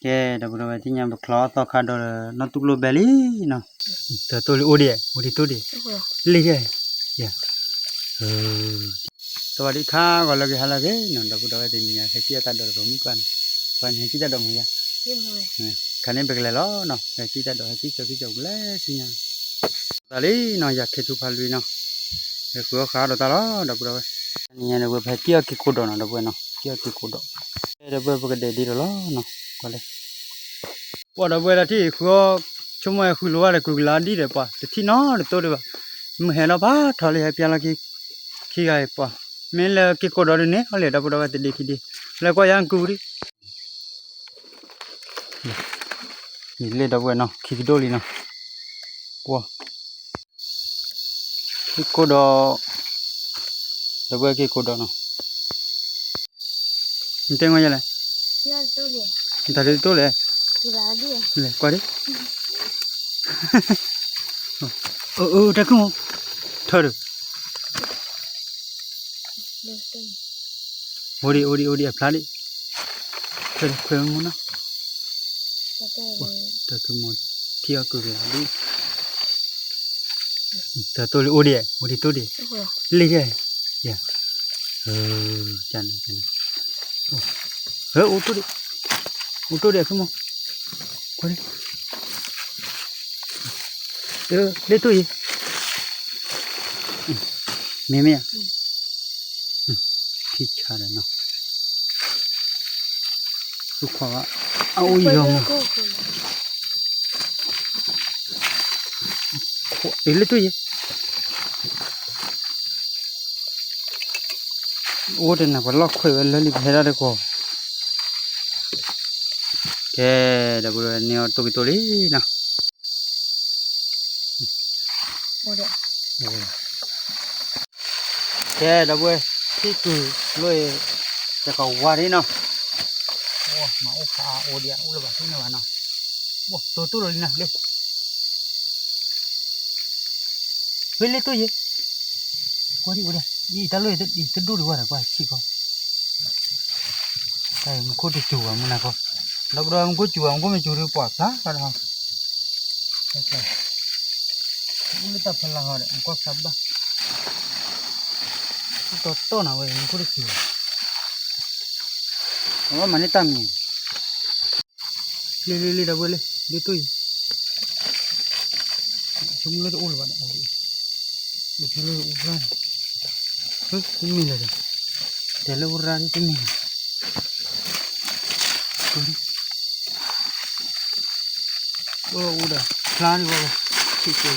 ကဲ ဒီပုၢ်ဒီဝဲၢ် သ့ၣ်ညါပချီအသီခါဒီး နီၢ်သူၣ်ကျိဘဲလံနီၤ, တတိၢ်လံ အိၣ်ဒံး အိၣ်ဒံးတိၢ်ဒံး, လံယဲ, ယဲ, သဝၤဒံခါ ဂီၤလၢအဂ့ၤ ဟါလၢအဂ့ၤနီၤ ဒီပုၢ်ဒီဝဲၢ် တနံၤညါ ဟဲကံၣ်အတၢ်ဒီး ပမုၣ်ပှၢ်န့ၣ်, ကွၢ်န့ၣ် ဟဲကံၣ်တၢ်ဒီးမူၤယါ, ခါန့ၣ် ပကလဲၤလီၤနီၤ ဟဲကံၣ်တၢ်ဒီး ဟဲကံၣ်ကၠီကံၣ်ကၠီ ပလဲၤဆူညါ သးလံနီၤ ယၤခ့ထူဖးလွံၢ်နီၤ, ဟဲဃုအီၣ်ဃာ်ဒီးတၢ်လီၤ ဒီပုၢ်ဒီဝဲၢ်, နံၤညါဒီး ပဟဲက့ၤအီၣ်က့ၤကိးဒီးနီၤ ဒီပုၢ်ဝဲၢ်နီၤ က့ၤအီၣ်က့ၤကိးဒီး, ဒီပုၢ်ဝဲၢ် ပကဒဲးဒ့ဒီးလီၤနီၤ, ကွၢ်လၢ, ပှၤဒီပုၢ်ဝဲၢ် တၢ်ထံၣ်ဃုအီၣ်, ဆိကမိၣ်ဟဲဃုလိၤဝဲဒီး ကုၤကလါဒံၣ်ဒီး ပှၤတထံၣ်နီတတိၢ်ဒံးဘၣ်, မုၢ်ဟဲလီၤဖးထီလံ ဟဲပျါလီၤခံ, ခံဂၤအံၤပှၤ, မ့ၢ်လၢက့ၤကိးဒီးဒ်န့ၣ် အီၣ်လံ ဒီပုၢ်ဒီဝဲၢ် တဒ့ခံဒ့, လၢကွၢ်ယါကူဒံး ယလ့ၣ် ဒီပုၢ်ဝဲၢ်နီၤ ခံကဒိၣ်လံနီၤ, ပှၤ, က့ၤကိးဒီး, ဒီပုၢ်ဝဲၢ် က့ၤကိးဒီးနီၤ, နတဲငီယလဲၣ်, နတၢ်ဒ်တိၢ်လဲၣ်, လဲၤကွၢ်ဒံး, အၢ အၢ တၢ်ခုၣ်မီၤ, ထၢဒီး အိၣ်ဒံး အိၣ်ဒံး အိၣ်ဒံး အဖျါဒံး, ခွဲးခွဲးမူနီၤ, တၢ်ခုၣ်မီၤ ထံၣ်အီၣ်ကုၤကလါဒံး, တၢ်တိၢ်လံ အိၣ်ဒံး အိၣ်ဒံးတိၢ်ဒံး, လံယဲ, ယဲ, ကန့ၣ် ကန့ၣ်, အိၣ်တိၢ်ဒံး, အိၣ်တိၢ်ဒံး အခုၣ်မီၤ, ကွၢ်ဒံး လ့ၣ်တိၢ်ယံၤ, မ့မ့ၢ်ဧါ, ထံဆါဒီးနီၤ, သူၣ်ခွါဘၣ်, အအိၣ်ယီၤမး, လ့ၣ်တိၢ်ယံၤ အိၣ်တနၤ ပှၤလီၢ်ခွဲးဝဲလၢလံ ပဟဲဒၣ်တကွီၢ်, ကဲ ဒီပုၢ်ဝဲၢ် န့ၢ်အီၣ်တိၢ်က့ၤတိၢ်လံနီၤ, ကဲ ဒီပုၢ်ဝဲၢ် ထံၣ်ကုၤလိၣ်အံၤ တကဝါဒ်နီၤ, မၤအိၣ်ဖးအိၣ်ဒံး အိၣ်လၢၤဘၣ် ထံၣ်န့ၢ်ဘၣ်နီၤ, တိၢ်တိၢ်လီၤလံနီၤ လၢ ဖဲလ့ၣ်တိၢ်ယဲ, ကွၢ်ဒံးအိၣ်ဒံး ဒ်အံၤတၢ်လိၣ်အံၤတဒူၣ်ဒံးဝဲဒီး ကွၢ်ဆံးကီး, တၢ်အံၤမူခိၣ်တစူၤဘၣ်မူနၤကီး, ဒီပုၢ်ဒီဝဲၢ် မူခိၣ်စူၤဘၣ် မူခိၣ်မ့ၢ်စူၤဒီးပှၤဖျါဃီဒီး, အိၣ်လၢတၢ်ဖီလာ်ဃီဒီး မူခိၣ်ဖျါဘၣ်, တီတီနၤဝဲ မူခိၣ်တစူၤဘၣ်, အဝဲမၤန့ၢ်တၢ်မံၤ လ့လ့လ့ ဒီပုၢ်ဝဲၢ်လ့ ဒ်တိၢ်အံၤ, ဆိကမိၣ်လၢတအိၣ်လၢၤဘၣ်ဒီး အိၣ်လၢအိၣ်ရၢ်န့ၣ်, တမ့ၢ်လၢၤဒီး, တဲလၢအိၣ်ရၢ်ဒ်တမ့ၢ်လၢၤ, အိၣ်ဒီးဖျါဒံးဝဲလီၤ, ဆံးကဲး,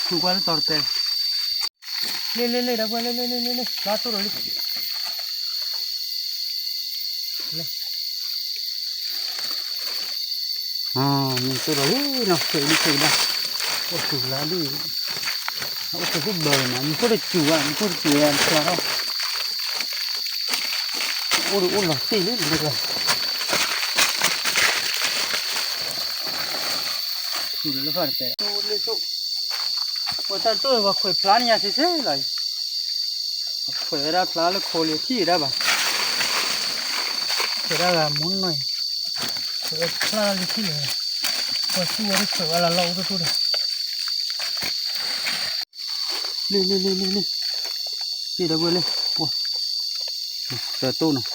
ကွၢ်လၢတီၤတပဲ လ့လ့လ့ ဒီပုၢ်ဝဲၢ်လ့ လ့လ့လ့လ့ ဖျါတိၢ်ဒီးလံ, လ့, မ့ၢ်တိၢ်ဒီးလံနီၤ ခဲအံၤဒံးခဲအံၤဒၣ်, အိၣ်သူၣ်ကလါဒံး, အိၣ်သူၣ်ဘၢနီၤ မူခိၣ်တစူၤဘၣ် မူခိၣ်တစူၤဝဲဖျါထီၣ်, အိၣ်ဒီးအိၣ်လီၤတံၢ်လံ လၢကျါ သူၣ်လၢဖၣ်တပဲ လ့ဆိၣ်, ပှၤတၢ်တိၢ်ပှၤခွဲးဖျါန့ၢ်ယၤဆ့ဆ့လီၤအံၤ, ခွဲးဝဲဒၣ်ဖျါလၢခိလံၤထံၣ်ဒၣ်ဘၣ်, ခွဲးဒၣ်ဂၤမူနီၢ်အံၤ, ခွဲးဝဲဖျါလၢလံၤထံၣ်လီၤ, ပှၤသူၣ်ဝဲဒၣ်ခွဲးဝဲလၢလီၢ်အိၣ်တိၢ်တိၢ်ဒီး လ့လ့လ့လ့လ့, လ့ဒီပုၢ်ဝဲၢ်လ့, ပှၤ, တၢ်တိၢ်နီၤ,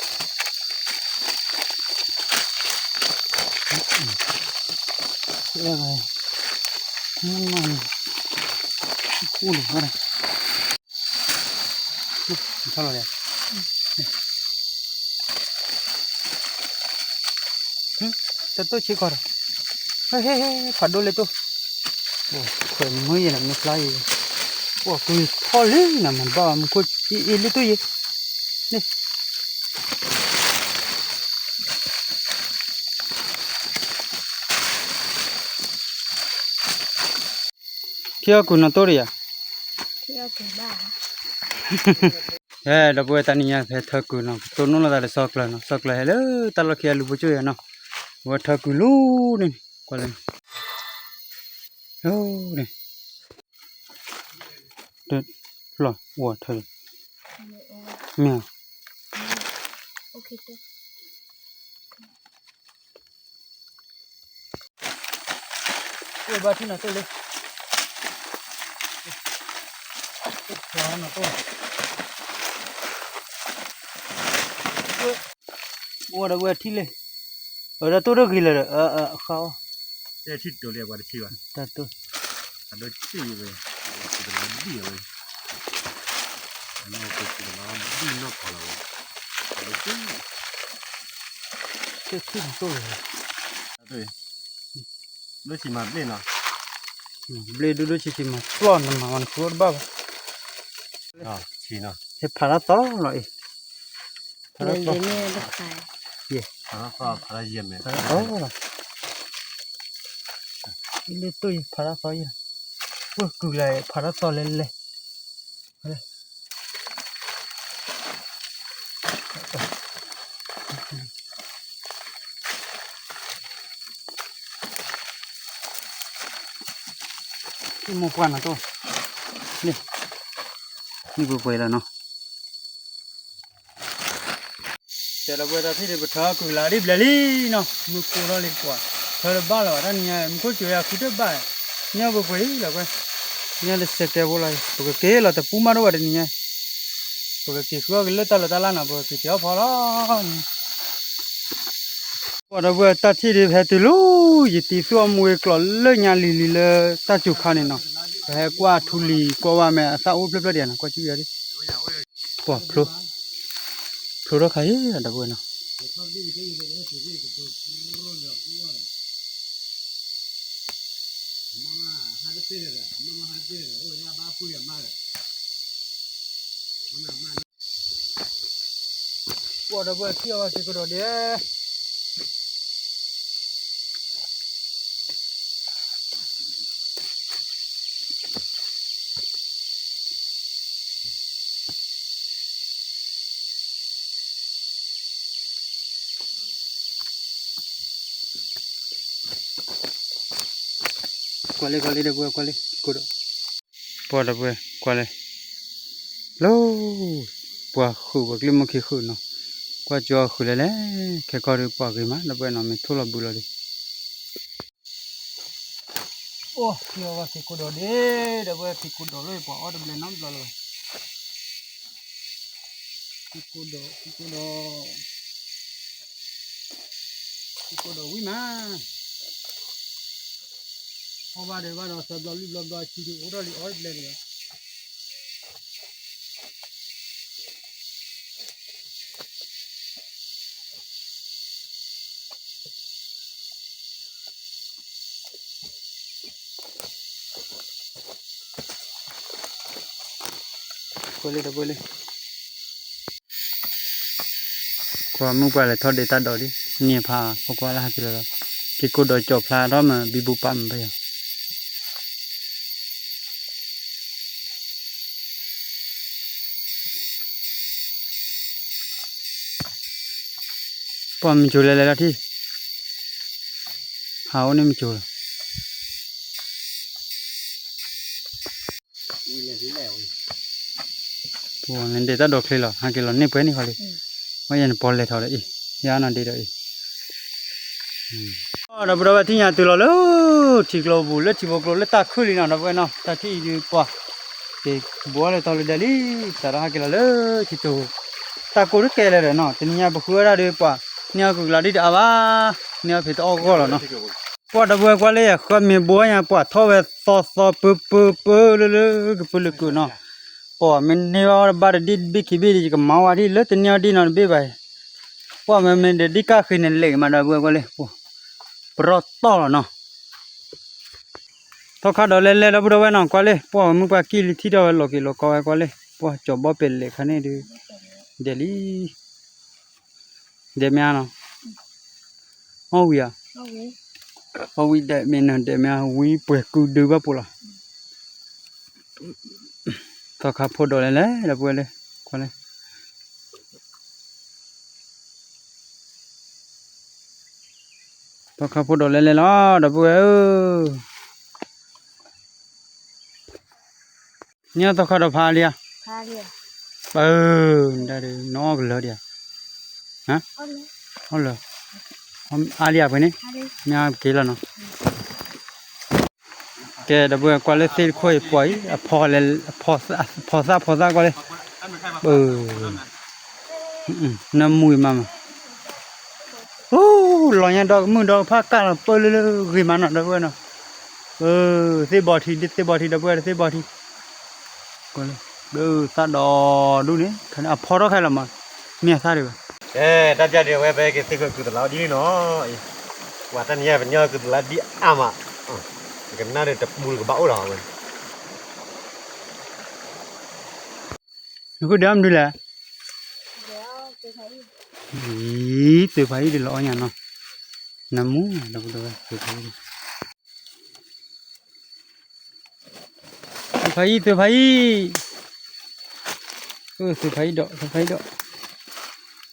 အဲၣ်ဂၤ, မုၢ်နီၢ်န့ၣ်, ခူၣ်လီၤဝဲဒၣ်, ထီၣ်လီၤဒီး တၢ်တိၢ်ဆံးကီးဒီး, ဟဲဟဲဟဲ ဖးဒိၣ်လၢတိၢ်, အိၣ်ခွဲးမုၢ်ယဲၢ်န့ၣ် မ့ၢ်ဖျါယဲၢ်, အိၣ်ကွံာ်ထီၣ်လံနၤ မၤတဘၣ်ဘၣ် မူခိၣ်အ့ၣ်လ့တိၢ်ယဲၢ်, လ့ ခံအီၣ်ကုၤနီၢ်တိၢ်တယၤ, ဟဲ ဒီပုၢ်ဝဲၢ် တနံၤညါ ဖဲထၢကုၤနီၤ ပတိၢ်နီၣ်လိာ်သးဒီးစီၤကျၢၤနီၤ စီၤကျၢၤဟဲလၢတၢ်လီၢ်ခံအလူၤပိကၠိၣ်ယၤနီၤ, ဝဲထၢကုၤလူၤန့ၣ် ကွၢ်လၢ န့ၣ် တဖျီၣ် အိၣ်ထၢ မ့ၢ်ဧါ, အိၣ်ဘၣ်ထံၣ်နၤတိၢ်လၢ နတိၢ် အိၣ်ဒီးဝဲထံၣ်လံ, အဝဲဒၣ်တိၢ်တဂ့ၤလၢၤဒီး အဃါအီၤ, တၢ်တိၢ်, အဒိၣ်စ့ၢ်ဝဲ, အနီၢ်ကစၢ်လီၤ, ဒံၣ်နီၢ်ကီၢ်လီၤဝဲ, အဒိၣ်စ့ၢ်, တၢ်တိၢ်လီၤ, ဒိၣ်ဆံးမၤဘျ့ၣ်နီၤ, ဘျ့ၣ်ဒိၣ်ဒိၣ်ဆံးဆံးမၤပျီၢ် နမၤဝဲနဃုအီၣ်တဘၣ်ဘၣ်, ဆံးနီၤ, ဟဲဖးတၢ်သီလီၤအံၤ, ဖးတၢ်သီ, ယဲၢ်, ဖးတၢ်သီ, ဖးတၢ်ယဲၢ်မဲာ်, ဖးတၢ်သီလီၤ, လၢတိၢ်ယဲၢ်ဖးတၢ်သီယဲၢ်, ပှၢ်ကုၢ်လၢဖးတၢ်သီလဲၤလဲၤ မိၢ်ပှၢ်နၤတိၢ်, န့ၣ်, န့ၣ်ပှဲၤပှဲၤလီၤနီၤ, တဲလီၤပှဲၤတၢ်ထံၣ်ဒံး ပထၢကုၢ်လၢဒ်ဘျဲၣ်လံနီၤ, မုၢ်ကိၢ်ထီၣ်လံပှၤ, ထၢတဘၣ်လၢၤဘၣ်တၢ်နံၤညါ, မူခိၣ်စူၤယၤဃုတဘၣ်, ညၣ်ပှဲၤပှဲၤလီၤကွဲ, ညၣ်လၢစဲးကဲဖိလီၤ, ပကက့ၤလီၤတပူၤမးတအိၣ်ဘၣ်တနံၤညါ, ပကက့ၤဃုအီၣ်က့ၤလၢတၢ်လီၢ်တၢ်လၢ်နီၤ, ပကက့ၤအီၣ်ဖီလီၤ, ကွၢ်ဒီပုၢ်ဝဲၢ်တၢ်ထံၣ်ဒံး ပဟဲတုၤလီၤ, ယတံၤသူၣ်အီၣ်မူဝဲကျိးလၢညါလံၤလံၤလၢတၢ်စူၤခါန့ၣ်နီၤ, ပဟဲကွၢ်ထူလံၤကွၢ်ဝါမဲာ်အသၣ်အိၣ်ဖျၢၣ်ဖျၢၣ်ဒံးနီၤ, ကွၢ်စူၤယၤဒံး, ပှၤဖျိ, ဖျိထီၣ်ခါအံၤ ဒီပုၢ်ဝဲၢ်နီၤ ကွၢ်ဒီပုၢ်ဝဲၢ်ထံၣ်အီၤဘၣ်က့ၤကဒီးဒဲး ကွၢ်လံ ကွၢ်လံ ဒီပုၢ်ဝဲၢ် ကွၢ်လံ က့ၤကိးဒီး ပှၤဒီပုၢ်ဝဲၢ် ကွၢ်လံ လီၤ ပှၤဃုာ်ပှၤကလုၢ်မိၢ်ခံဃုာ်နီၤ ကွၢ်ကၠီဃုာ်လဲၣ်လဲၣ် ခဲကီၢ်ဒုးပှၤဂ့ၤမး ဒီပုၢ်ဝဲၢ်နီၤ မ့ၢ်ထိၣ်လီၤဘုလီၤဒံး အိၣ် ထံအီၣ်ဘၣ်ဖံးကိးဒီးဒ့ ဒီပုၢ်ဝဲၢ် ဖံးကိးဒီးလၢပှၤအီၣ်တဘျဲၣ်နီတဘျီလၢၤဘၣ် ဖံးကိးဒီး ဖံးကိးဒီး ဖံးကိးဒီးဝံၤမး အီၣ်ဘၣ်ဒီးဘၣ်ဒီး သၢဘျီလွံၢ်ဘျီဘျီ အစုဒုးအိၣ်ထီၣ်လံ အီၣ်တဘျဲၣ်လၢၤဘၣ် ကွၢ်လံ ဒီပုၢ်ဝဲၢ်လံ ကွၢ်မုၢ်ပှၢ်လဲၤထီၣ်ဒ့တၢ်ဒိးဒံး န့ၢ်ဖး ကွၢ်ကွၢ်လၢဟဲက့ၤလီၤလီၤ က့ၤကိးဒီးကၠီဖျါထီၣ်မး ဘံဘူပာ်မးဘၣ်ယၤ ပှၤမုၢ်ကၠိလဲၤလဲၤလီၤထံၣ် ဟးအိၣ်န့ၣ်မုၢ်ကၠိလီၤ ပှၤန့ၣ်ဒ့တၢ်ဒိးချ့လီၤ ဟဲက့ၤလီၤန့ၢ်ပှဲၤန့ၣ်ဃီလံ ဝဲယဲန့ၣ်ပီလဲၤထီၣ်ဒီးအံၤ ယၤနီၢ်ဒ့ဒီးအံၤ ဒီပုၢ်ဒီဝဲၢ်ထံၣ်ညါတုၤလီၤလၢ ထံကျိပူၤလၢထံဖိကျိလၢတၢ်ခုၣ်လံနီၤ ဒီပုၢ်ဝဲၢ်နီၤ တၢ်ထံၣ်အံၤဒုးပှၤ က့ၤဘိးလၢတီလၢဒဲးလံ စးထီၣ်ဟဲက့ၤလီၤလၢထံတိၤ တၢ်ကိၢ်တကဲလၢၤဒီးနီၤ တနံၤညါပဃုဝဲဒၣ်ဒီးပှၤ န့ၢ်အီၣ်ကုၢ်ကလးဒံးတအါဘၣ် န့ၢ်အီၣ်ဖံးတအီၣ်ဂီၢ်လီၤနီၤ ပှၤဒီပုၢ်ဝဲၢ်ကွၢ်လၢယဃၢမ့ၤဘိညါ ပှၤထီၣ်ဝဲသီသီပၢပၢပၢလၢလၢကပၢလၢကုာ်နီၤ ပှၤမ့ၢ်န့ၢ်ဘၣ်ဝဲတဘၣ်တဒံၣ်တဘ့ၣ်ခံဘ့ၣ်ဒီး ယကမၤဝဲဒ်လၢတန့ၢ်အီၣ်ဒံၣ်နီတဘ့ၣ်ဘၣ် ပှၤမ့မ့ၢ်ဒီးဒံၣ်ကၢ်ဃ့န့ၣ်လဲၤမးဒီပုၢ်ဝဲၢ်ကွၢ်လၢ ပရီတီၢ်လီၤနီၤ ထီၣ်ခါဒီးလဲၤလဲၤဒီပုၢ်ဒီဝဲၢ်နီၤ ကွၢ်လၢ ပှၤမုၢ်ပှၤကံၢ်လံထံၣ်ထီၣ်ဝဲလီၤက့ၤလီၤကီဝဲကွၢ်လၢ ပှၤကၠီၤဘီပဲာ်လဲၤခါန့ၣ်ဒုး ဒဲးလံ ဒဲးမ့ၢ်ဧါနီၤ အီၣ်ဝံၤဧါ အီၣ်ဝံၤဒဲးမ့ၢ်နၤ ဒဲးမ့ၢ်ဧါ ဝံၤပှဲၤကုဒုဘၣ်ပိာ်လီၤ သီခါဖိဒီးလဲၤလဲၤ ဒီပုၢ်ဝဲၢ်လၢ ကွၢ်လၢ သီခါဖိဒီးလဲၤလဲၤလီၤ ဒီပုၢ်ဝဲၢ်ဧၢ န့ၢ်သီခါဒီးဖးလံဧါ ပၢ် နဒၣ်ဒုး နီၢ်ကလၢဒံးဧါ အီၣ်လၢ အါလံအပှဲၤန့ၣ် မ့ၢ်အက့ၤလီၤနီၤ. ကဲ ဒီပုၢ်ဝဲၢ် ကွၢ်လၢသ့ၣ်တခိၣ်အံၤပှၤအံၤ အဖီလဲၣ် အဖီသၣ်ဖီသၣ်ကွၢ်လၢ နၢမူအံၤမးမး အိၣ် လီၤညါဒီကမုၢ်ဒီကဖၣ်ကၢ်လီၤ ပၢလၢလၢဂ့ၤမးနီၤ ဒီပုၢ်ဝဲၢ်နီၤ. သ့ၣ်ဘီထံ သ့ၣ်ဘီထံ ဒီပုၢ်ဝဲၢ် သ့ၣ်ဘီထံ သၣ်ဒီဒူၣ်န့ၣ် အဖီထီၣ်ခဲလီၤမး မ့ၢ်အသၣ်ဒံးဘၣ်. ကဲ တၢ်ပျၢ်ဒံးဝဲ ပဟဲက့ၤသ့ၣ်ခိၣ်ကုသလါဒ်န့ၣ်နီၤ. ပှၤတနံၤညါပညီကုသလါဒ်အါမး ကနၣ်ဒီးတပူၤကဘၣ်အိၣ်ဒီးဝဲ နဃုဒၢမနုၤလဲၣ်. အံၤ သုးဖးအံၣ်ဒုးလီၤအီၣ်ညါနီၤ. နမူ ဒီပုၢ်ဝဲၢ် သုးဖးအံၣ်ဒုး သုးဖးအံၣ် သုးဖးအံၣ် သုး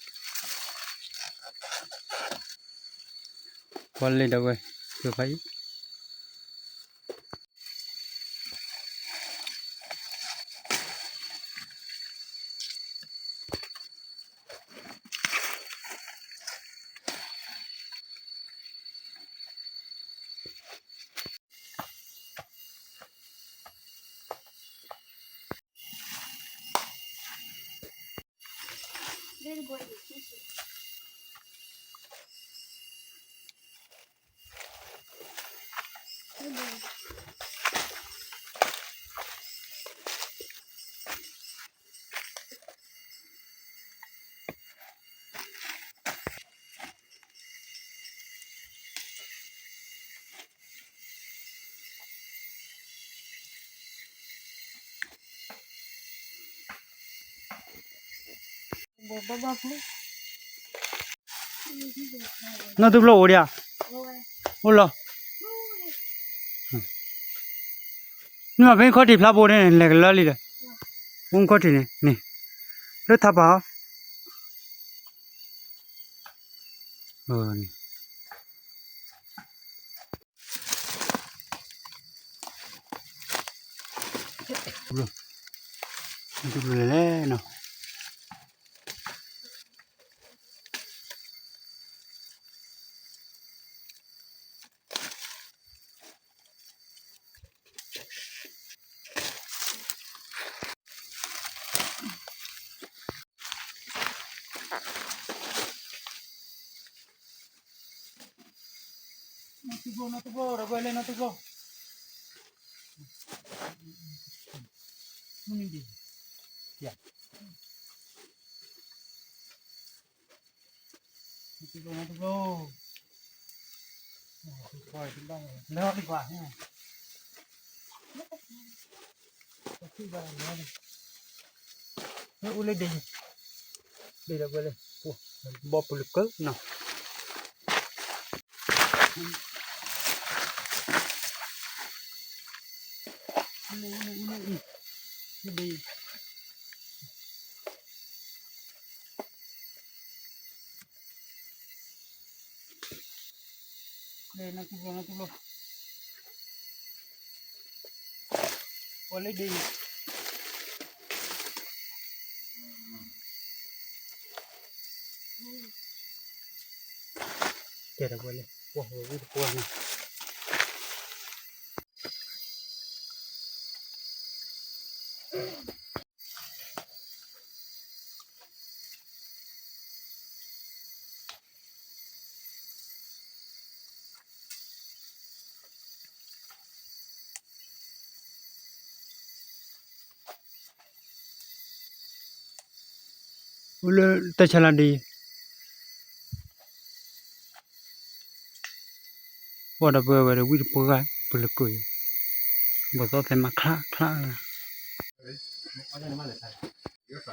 ဖးအံၣ်ဒီး သုးဖးအံၣ်ဒီး ကွၢ်လၢဒီပုၢ်ဝဲၢ် သုးဖးအံၣ် နီၢ်သူဖျိအိၣ်ဒံးဧါ, အိၣ်လီၤ, မ့ၢ်ဘၣ်ဖဲခီၣ်ထံးဖျါဘိန့ၣ် လဲၤကလၢလံဒီး, အိၣ်ခီၣ်ထံးန့ၣ် န့ၣ်, လၢထးပာ်အီၤ ဘျိလဲၣ်နီၤ. နီၢ်သူဘျိ နီၢ်သူဘျိ ဒီးဝဲလဲၣ် နီၢ်သူဘျိ, မုၢ်နံၤဒံး, ယၤ နီၢ်သူဘျိ နီၢ်သူဘျိ, လဲၤအီၣ်ဒံးကွၢ်, အိၣ်လၢဒ့, ဒ့ဒီးဝဲလဲၣ်, ဘီပုလၢကၢနီၤ. တဲဒီးဝဲလဲၣ်, ပှၤဝဲဝံၣ်တပှၢ်န့ၣ် အိၣ်လၢတၢ်ဆါလၢဒ့, ပှၤဒီပုၢ်ဝဲၢ်ဝဲဒီးဝံၣ်တပှၢ်ဂၤ ပလၢၤကုၢ်အံၤ, ဘီၣ်သီသဲမးချါချါလၢ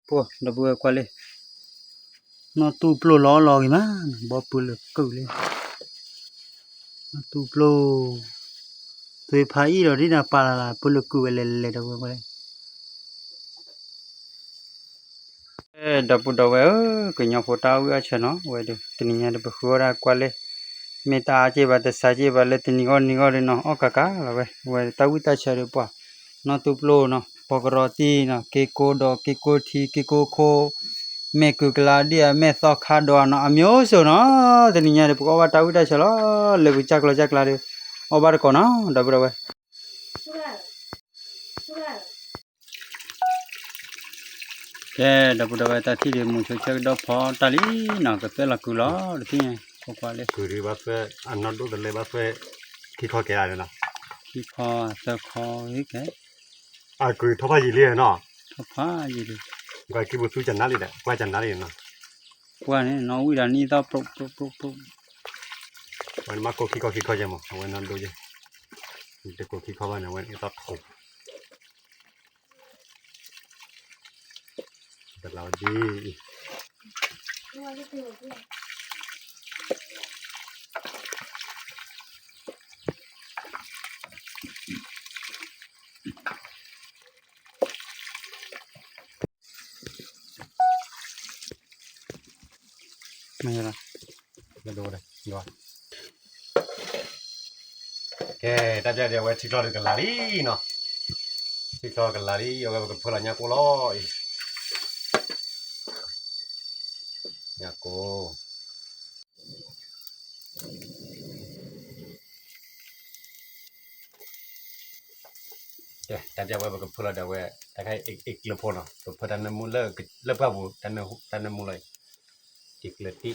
ပှၤဒီပုၢ်ဝဲၢ်ကွၢ်လံ, နီၢ်သူပျိလီၤလီၤဂ့ၤမး, ဘီပုလၢၤကုၢ်လံ, နီၢ်သူပျိ, သွ့ဖးအံၣ်ဒီးဒ်နၤပာ်လၢ်လၢ် ပလၢၤကုၢ်ဝဲလဲၤလဲၤဒီပုၢ်ဝဲၢ်ကွၢ်လံ. ဒီပုၢ်ဒီဝဲၢ်ဧၢ, ကညီဖိတၢ်အီၣ်ဝံၣ်အီၣ်ဆၢနီၤ, အဝဲဒီး တနံၤညါဒီးပဃုအီၣ်ဒၣ်ကွၢ်လံ, မ့ၢ်တၢ်အါက့ၢ်ဘၣ်တစးက့ၢ်ဘၣ်လၢတနံၤဂီၢ်နံၤဂီၢ်ဒီးနီၤ, အီၣ်ကးကးလီၤဝဲ, အဝဲတၢ်ဝံၣ်တၢ်ဆၢဒီးပှၤ, နီၢ်သူပျိနီၤ, ပှၤကရီတံၢ်နီၤ, က့ကိဒီး က့ကိထံ က့ကိခိၣ်, က မ့ၢ်ကုၢ်ကလၤဒံၣ်ဧါ မ့ၢ်သီခါဒိးဧါနီၤ အမျိုးစုံနီၤ, တနံၤညါဒီး ပကအီၣ်ဘၣ်တၢ်ဝံၣ်တၢ်ဆၢလီၤ, လၢပကစၢ်ကျီစၢ်ကျါဒီး အီၣ်ဘၣ်တကိးနီၤ ဒီပုၢ်ဒီဝဲၢ် ကဲ ဒီပုၢ်ဒီဝဲၢ် တၢ်ထံၣ်ဒီး မုၢ်ဆိဆၢကဒီဖီတၢ်လံနီၤ ကသွဲလီၤကုၢ်လီၤ တထံၣ်ညါ ကွၢ်ကွၢ်လံ ကုၢ်ဒံးဘၣ်သွဲ အနီၢ်ဒိၣ်တလဲဘၣ်သွဲ ခံခီကဲဧါနီၤ, ခံခီသၢခီကဲ, အကုၢ်ထီၣ်ဖးယံာ်လံနီၤ, ထီၣ်ဖးယံာ်လံ, ကွၢ်ကံၢ်ပူၤသူကနါလံဒီး ကွၢ်ကနါလံနီၤ, ကွၢ်န့ၣ် နီၢ်ဝံၣ်ဒီးနံၣ်သီၣ်ပြူးပြူးပြူးပြူး, ဝဲန့ၣ်မ့ၢ်ကိၢ်ခံခီခံခီကဲမး အဝဲနီၢ်ဒိၣ်ယဲ, တကိၢ်ခံခီဘၣ်န့ၣ် အဝဲန့ၣ်အသီၣ်ထီၣ် တလီၤဒ်အံၤ, မ့ၢ်လီၤ, ကဲ တၢ်ပျၢ်ဒံး အဝဲထံချီဒီးကလၤလံနီၤ, ထံချီကလၤလံ အဝဲပကဖၢလီၤညၣ်ကိၢ်လီၤအံၤ, ညၣ်ကိၢ် ကဲ တၢ်ပျၢ်ဝဲပကဖၢလီၤဒီးဝဲ တၢ်ခါအံၤကျၢၤဖိနီၤ, ပဖၢတၢ်နၢမူလၢပှၢ်ပူၤ တၢ်နၢမူလီၤအံၤ, အံၤကျၢၤတံၢ်အံၤ, ပကဃ့ထီ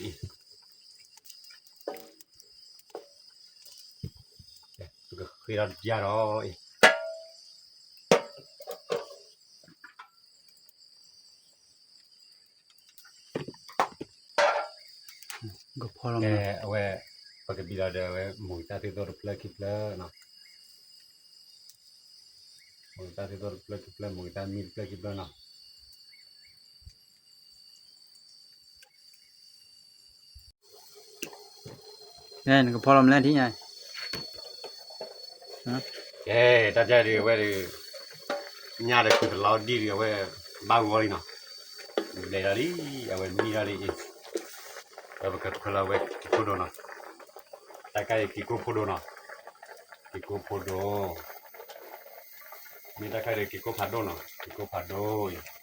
ၣ်တပျၢ်ဒီးအံၤ ကဲ အဝဲ ပကဘံၣ်လီၤဒီးအဝဲ မုၢ်တၢ်သ့ၣ်သိၣ်တဖျၢၣ်ခံဖျၢၣ်နီၤ, မုၢ်တၢ်သ့ၣ်သိၣ်တဖျၢၣ်ခံဖျၢၣ် မုၢ်တၢ်မံတဖျၢၣ်ခံဖျၢၣ်နီၤ, နကဖီလီၤမလဲၣ်ထံၣ်ညါ, ကဲ တၢ်ပျၢ်ဒံးအဝဲဒီး ညၣ်ဒီးကုၢ်တလီၤဒံးဒီးအဝဲ ဘၣ်ဂီၤလံနီၤ, ဘျဲးထီၣ်လံ အဝဲမံထီၣ်လံအံၤ, အဝဲပကဖၢလီၤဝဲက့ၤခိၣ်ဒိၣ်နီၤ, တၢ်ခါအံၤက့ၤကိၢ်ဖိဒိၣ်နီၤ, က့ၤကိၢ်ဖိဒိၣ်, မ့ၢ်တၢ်ခါဒီးက့ၤကိၢ်ဖးဒိၣ်နီၤ, က့ၤကိၢ်ဖးဒိၣ်အံၤ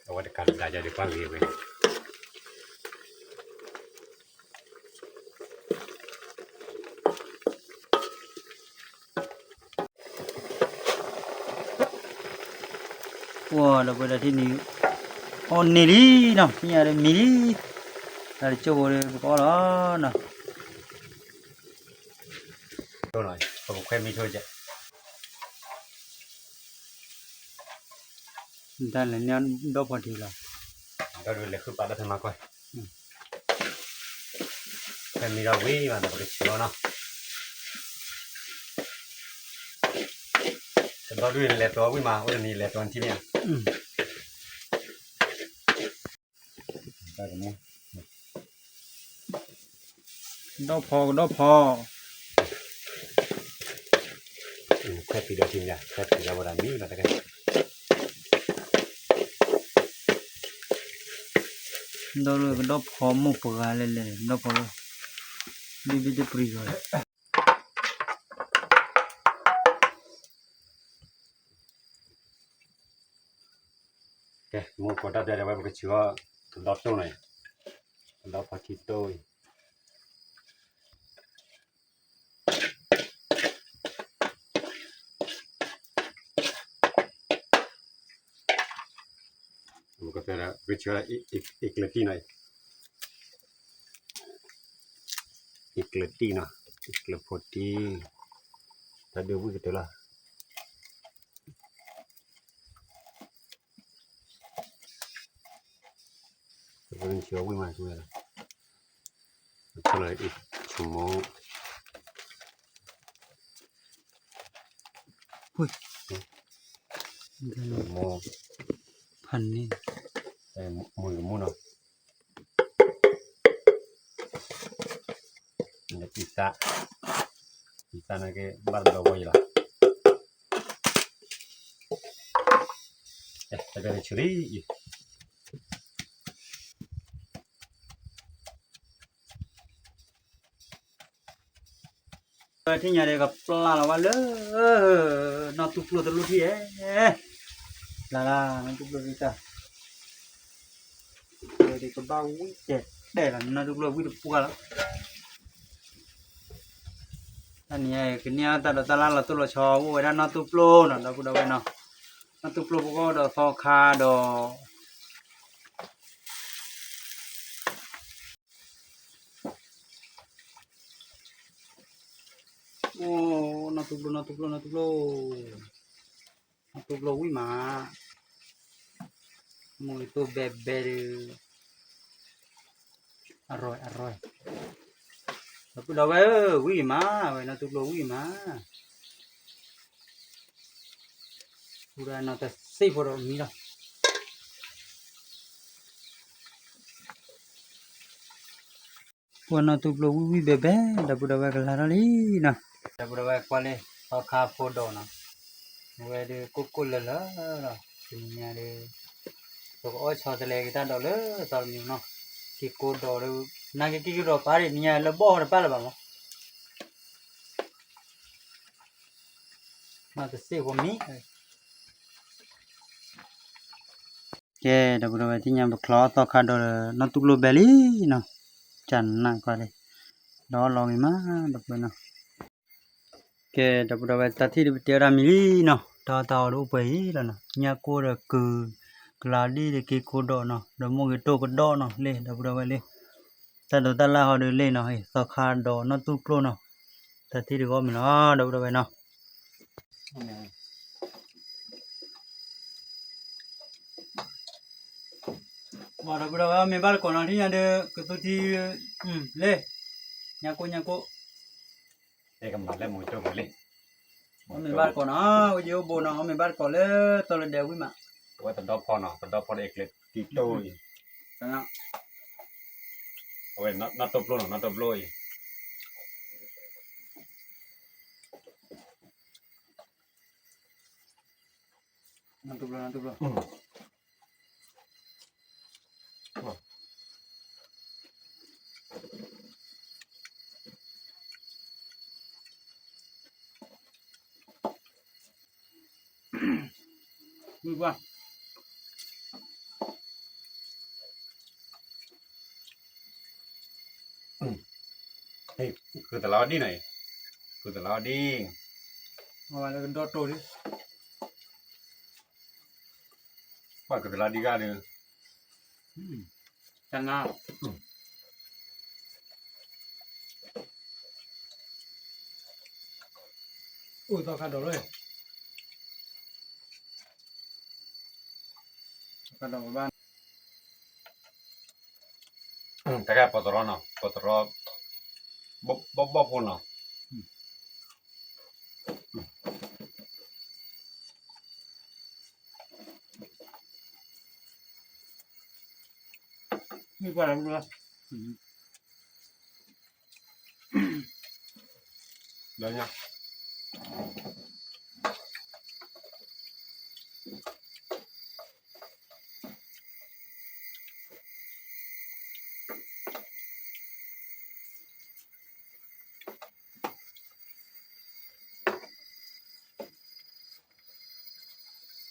အဝဲတကးဒၣ်ယၤဒ်ပှၤဂ့ၤဝဲ, ပှၤဒီပုၢ်ဝဲၢ်တၢ်ထံၣ်န့ၣ်, အီၣ်န့ၢ်လံနီၤ, ထံၣ်ညါဒီးမံလံ, တၢ်တကၠိဖိဒီးပကအီၣ်လီၤနီၤ, ပကခွဲမံထိကဲ တၢ်လဲၤန့ၢ်ဒီဖီထံလီၤ, ဒီးလဲၤဃုပာ်တၢ်ဖဲမၤကွၢ်, ဖဲမံဒီးဝံၤမးဒီးပကဆူးလီၤနီၤ, တဘျီဒုးလဲၤတီဝံၤမး အိၣ်တနံၤလဲၤတီထံၣ်န့ၣ်ဧါ, ဒီဖီကဒီဖီ ခွဲးပံၤဒီးထံၣ်ညါ ခွဲးပံၤဒီးဝဲဒၣ်မံလီၤတကဲ, ဒီကဒီဖီမိၢ်ပှၢ်ဂၤလဲၣ်လဲၣ် ဒီဖီလီၤ, ဘံဘံတပှံၤဂီၤ ကဲ မိၢ်ကိးတၢ်ပျၢ်ဒီးဝဲပကဆူးအီၤ တဒီတိၢ်န့ၣ်, တဒီဖီထံတိၢ်အံၤ, ပကဆူးအီၤ အံးကျၢၤတံၢ်နီၤ, အံးကျၢၤတံၢ်နီၤ, အံးကျၢၤဖိတံၢ်, တၢ်ဒုးဝံၣ်ကတၢၢ်လီၤ. ဝံၣ်မး, ဆိမိၣ်, ဆိမိၣ်, ဖးန့ၣ်, မုၢ်ကမူၣ်နီၤ, အံသၣ်, အံသၣ်နာ်က့ ဘၣ်တဘျီဝဲအံၤလီၤ. တၢ်ဆူးလံအံၤ. ထံၣ်ညါဒီးကပျၢ်လီၤဝဲလၢ နီၢ်သူကျိတလိၣ်ထံၣ်ဧဲ, လၢ်လၢ် နီၢ်သူကျိတၢ် ဒီးကဘၣ်ဝံၣ်တဲာ်တဲာ်လီၤ နီၢ်သူကျိဝံၣ်တပှၢ်လီၤ. တၢ်န့ၣ်ကန့ၢ်တၢ်ဒိးတၢ်လၢ်လီၤတိၢ်လီၤဆီအိၣ်ဝဲဒၣ်နီၢ်သူကျိနီၤ ဒီပုၢ်ဒီဝဲၢ်နီၤ, နီၢ်သူကျိပကအိၣ်ဒီးသီခါဒီး အိၣ် နီၢ်သူကျိ နီၢ်သူကျိ နီၢ်သူကျိ, နီၢ်သူကျိဝံၣ်မး, မိၢ်တိၢ်ဘဲဘဲဒီး အရိၢ်အရိၢ်, ဒီပုၢ်ဒီဝဲၢ်ဧၢ ဝံၣ်မး ဝဲနီၢ်သူကျိဝံၣ်မး, ပူၤဒီးနီၢ်တစ့ၢ်ဖိဒီးမံလီၤ. ပှၤနီၢ်သူကျိဝံၣ်ဝံၣ်ဘဲဘဲ ဒီပုၢ်ဒီဝဲၢ်ကလၤထီၣ်လံနီၤ, ဒီပုၢ်ဒီဝဲၢ်ကွၢ်လံ သီခါဖိဒိးနီၤ, အဝဲဒုးကိၢ်ကိၢ်လၢလၢလီၤ တနံၤညါဒီး ပကအီၣ်ဆီတလဲက့ၤတၢ်ဒိးလၢသီတမံၤနီၤ, က့ၤကိၢ်ဒိးဒီး နာ်က့ၤက့ၤက့ၤဒိးပာ်ဒံးနံၤညါလၢဘီၣ်တပာ်လၢၤဘၣ်မး, နီၢ်တစ့ၢ်ဖိမံ ကဲ ဒီပုၢ်ဒီဝဲၢ် သ့ၣ်ညါပချီသီခါဒီး နီၢ်သူကျိဘဲလံနီၤ, ကနၣ်ကွၢ်လံ, ဒီးလီၤဂ့ၤမး ဒီပုၢ်ဝဲၢ်နီၤ, ကဲ ဒီပုၢ်ဒီဝဲၢ် တၢ်ထံၣ်ဒုးပတဲဝဲဒၣ်မံၤလံနီၤ, တၢ်တၢ်အီၤဒုးအိၣ်ပှဲၤအံၤလီၤနီၤ, ညၣ်ကိၢ်ဒီးကုၤ ကလၤဒံၣ်ဒီးက့ၤကိၢ်ဒီးနီၤ, ဒီးမိၢ်ဂ့ၤတိၢ်ကဒီးနီၤလံ ဒီပုၢ်ဒီဝဲၢ်လံ, တၢ်ဒိးတၢ်လၢ်ဟီဒုးလံနီၤ, သီခါဒီးနီၢ်သူကျိနီၤ, တၢ်ထံၣ်ဒုးဂီၢ်မံၤလီၤ ဒီပုၢ်ဒီဝဲၢ်နီၤ. ဒီပုၢ်ဒီဝဲၢ် အီၣ်မ့ၤဘၣ်တကိးနီၤ ထံၣ်ညါဒီး ကသူထံ လ့ၣ် ညါကိၣ် ညါကိၣ် အဲကမၤလၢမူကၠိမူလ့ၣ်, အီၣ်မ့ၤဘၣ်တကိးနီၤ အိၣ်ယံၤအိၣ်ဘိနီၤ အီၣ်မ့ၤဘၣ်တကိးလၢတီလၢဒဲဝံၣ်မး, အဝဲသဒီဖီနီၤ သဒီဖီဒီးအကျဲၤတံတိၢ်အံၤ, အဝဲနီၢ်တိၢ်ပျိနီၤ နီၢ်တိၢ်ပျိအံၤ နီၢ်တိၢ်ပျိ နီၢ်တိၢ်ပျိ ဝံၢ်ပှၢ် ဃုသလီၤဒံၣ်နီၤအံၤ, ဃုသလီၤဒံၣ်, အဝဲလၢကဒီတိၢ်လံ, ပှၤဃုသလီၤ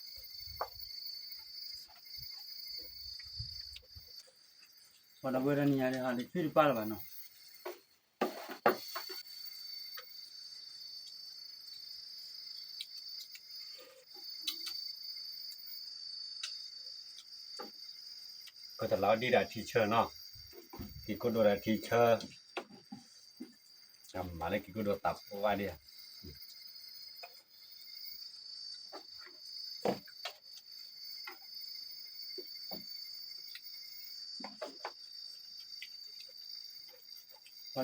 ဒံၣ်ဂၤဒီး, တနါ, အိၣ်သီခါဒီးလီၤ, သီခါဒီးဘၣ် တၢ်ကဲပီၤတရီနီၤ ပီၤတရီ, ဘီၣ်ဘီၣ်ဖိနီၤ, မ့ၢ်ကွၢ်လီၤဘျီ, လၢညါ ပှၤဒီပုၢ်ဝဲၢ်တနံၤညါဒီး ဟးလၢထွံၣ်တပၢ်လၢၤဘၣ်နီၤ, ကတလီၤဒံၣ်ဒီးထံဆၢနီၤ, က့ၤကိၢ်ဒိၣ်ဒီးထံဆၢ, မၤလၢက့ၤကိၢ်ဒိၣ်သးပှၢ်ဒံးဧါ ပှၤလၢဒ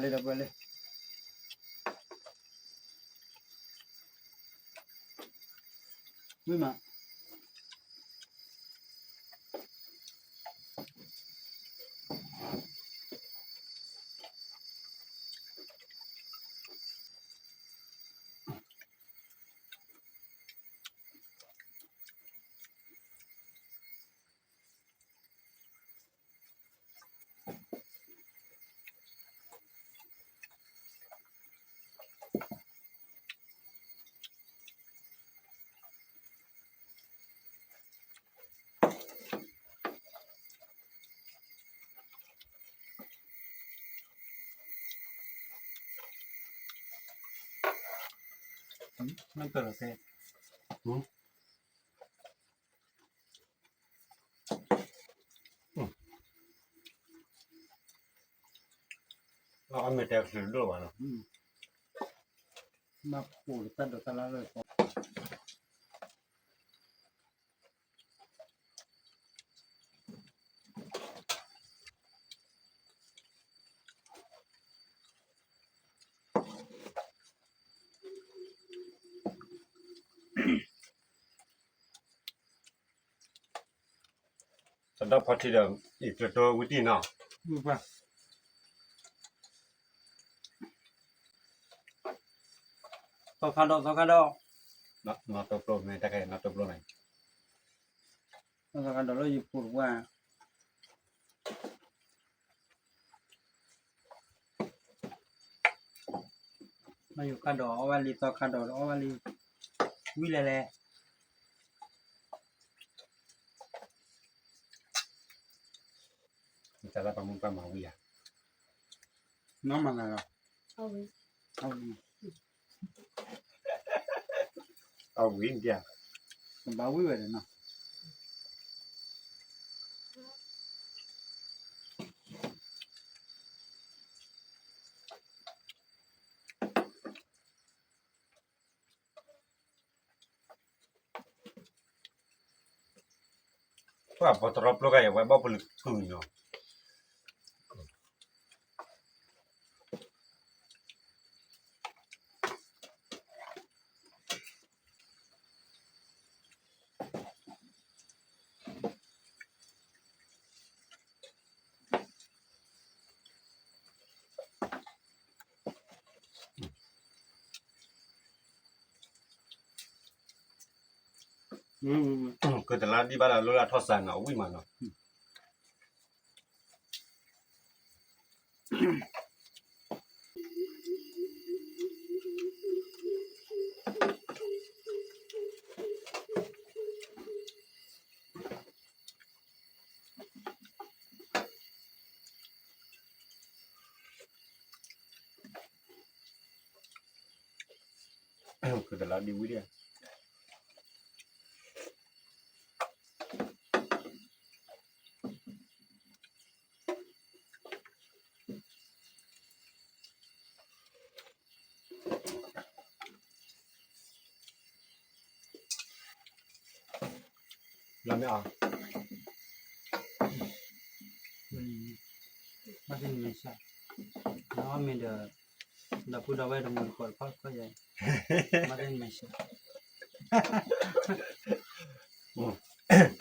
ီပုၢ်ဝဲၢ်လၢ ဝံၣ်မး ပှၤလၢဒီပုၢ်ဝဲၢ်လၢ နတၢ်လီၤသဲ အမ့ၢ်တဲကစၢ်ဒိၣ်ဘၣ်နီၤ, ဘၣ်ပိာ်တၢ်ဒိးတၢ်လၢ်လၢ တၢ်ဒီဖီထံဒီး အံၤတတိဝံၤတံၢ်နီၤ, သီခါဒီး သီခါဒီး, နီၢ်တိပျိမ့ၢ်တၢ်ခဲအံၤ နီၢ်တိပျိန့ၣ်, သီခါဒီးလၢယပူၤတပှၢ် မ့ၢ်ယိၤခါဒီးအီၣ်ဘၣ်လံ သီခါဒီးအီၣ်ဘၣ်လံ, ဝံၤလဲၣ်လဲၣ်, တၢ်လၢပှၤမူပှၤမၤဝံၤဧါ, နီၢ်မၤနၤလီၤ, အဝံၤ, အဝံၤဒၣ်, ကဘၣ်ဝံၤဝဲဒၣ်နီၤ ပှၤဘီတရီပျိကါယၤ ဝဲဘီပလုာ်ကုၢ်ညီ ကတလါဒံးဘၣ်ဒီး လၢလၢထီၣ်စးနီၤ ဝံၣ်မးနီၤ ကတလါဒံးဝံၣ်ဒံး လီၤမ့ၢ်အီၤ ဘၣ်သ့ၣ်နမ့ၢ်စၢ် ဒီးအီၣ်မ့ၤဒီး ဒီပုၢ်ဒီဝဲၢ်တမူတကိးတဖၣ်တခီယဲ ဘၣ်သ့ၣ်နမ့ၢ်စၢ်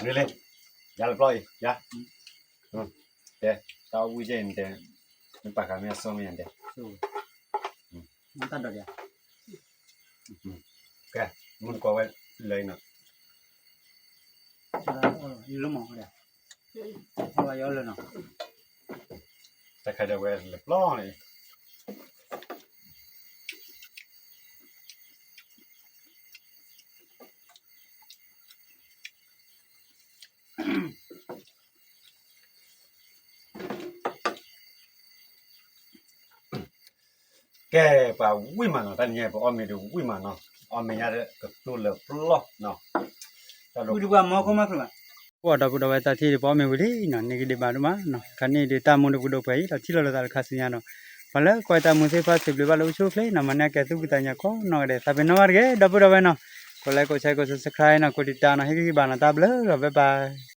နလ့ ယၤလၢပျီအံၤ ယၤ တဲ တၢ်အီၣ်ဝံၣ်ကဲအံၤနတဲ နပာ်ဃာ်မ့ၢ်အစိမ့ၢ်ယၤတဲ နတၢ်ဒိးဒံး ကဲ မူတကိးဝဲလၢအံၤနီၤ လၢမီၢ်ဒီး အီၣ်ဘၣ်ယီလၢနီၤ တၢ်ခါဒီးဝဲလၢပျီန့ၣ် ကဲ ပှၤဝံၣ်မးနီၤ တၢ်နံၤညါ ပအီၣ်မ့ၤဒီးဝံၣ်မးနီၤ အီၣ်မ့ၤညါဒီးကတိၤလၢပျီနီၤ ဝံၣ်ဒီးပှၤမီၤခိၣ်မးဖျၢၣ်ဘၣ် ပှၤဒီပုၢ်ဒီဝဲၢ်တၢ်ထံၣ်ဒီး ပအီၣ်မ့ၤဝံၤလံနီၤ န့ၢ်ကဒံးဘၣ်ဒိၣ်မးနီၤ ခါန့ၣ်ဒုးတၢ်မူတပူၤဒိၣ်ပှဲၤအံၤ ဒီးထံၣ်လိာ်လိာ်သးတခါဆူညါနီၤ ပှၤလၢကွၢ်တၢ်မူသ့ၣ်တဖၣ်စံးဘျုးဘၣ်လၢအိၣ်ဆူၣ်အိၣ်ချ့နီၤ မၤန့ၢ်ကဲသူၣ်ဖှံသးညီကိးနီၢ်ဂၤဒဲး သးပ့ၤနီၣ်ဘၣ်တဂ့ၤ ဒီပုၢ်ဒီဝဲၢ်နီၤ ကိးlike ကိးshare ကိးsubscribeနီၤ ကိးတံာ်တာ်နီၤ ဟ့ၣ်ဂံၢ်ဟ့ၣ်ဘါနီၤ တၢ်ဘျုးလီၤ bye bye